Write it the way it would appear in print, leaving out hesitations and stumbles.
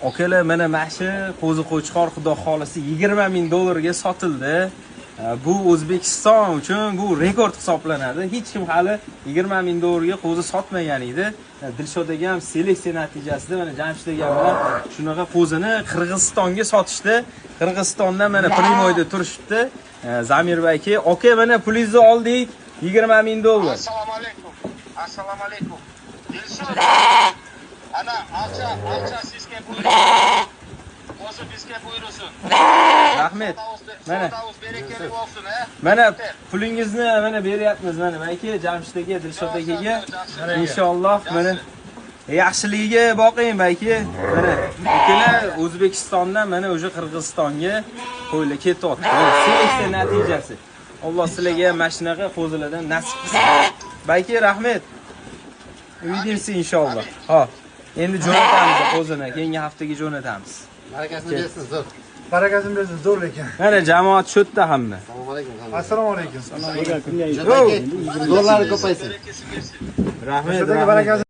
Akalar, mana shu qo'zi qo'chqor xudo xolisi 20 ming dollarga sotildi. Bu O'zbekiston uchun bu rekord hisoblanadi. Hech kim hali 20 ming dollarga qo'zi sotmagan edi. Dilshod aka ham seleksiya natijasida mana Jamshid aka bilan shunaqa qo'zini Qirg'izistonga sotishdi. Qirg'izistonda mana прямой da turishibdi. Zamir aka, aka, mana pulingizni oldik, 20 ming dollar. Assalomu alaykum. Assalomu alaykum. Dilshod. Ana akça sizga buyursun. O'zi bizga buyursun. Rahmat. Mana. Mana berekeli olsun, he. Mana pulingizni mana beryapmiz, mana aka, Jamshid aka, Dilshod akaga. Inshaalloh mana yaxshiligiga boqing, balki. Mana akalar, O'zbekistondan mana уже Qirg'izistonga qo'ylar ketyapti. Mana seleksiya natijasi. Alloh sizlarga ham mana shunaqa qo'zilardan nasib qilsin. Balki, rahmat. Увидимся, inshaalloh. Ha. Endi jo'natamiz qo'zini, keyingi haftaga jo'natamiz. Barakasini bersin, zo'r. Barakasini bersin, zo'r lekin. Mana jamoat shu yerda hamma. Assalomu alaykum. Assalomu alaykum. Zo'rlari ko'paysin. Rahmat. Sizlarga Rahmat. barakasini.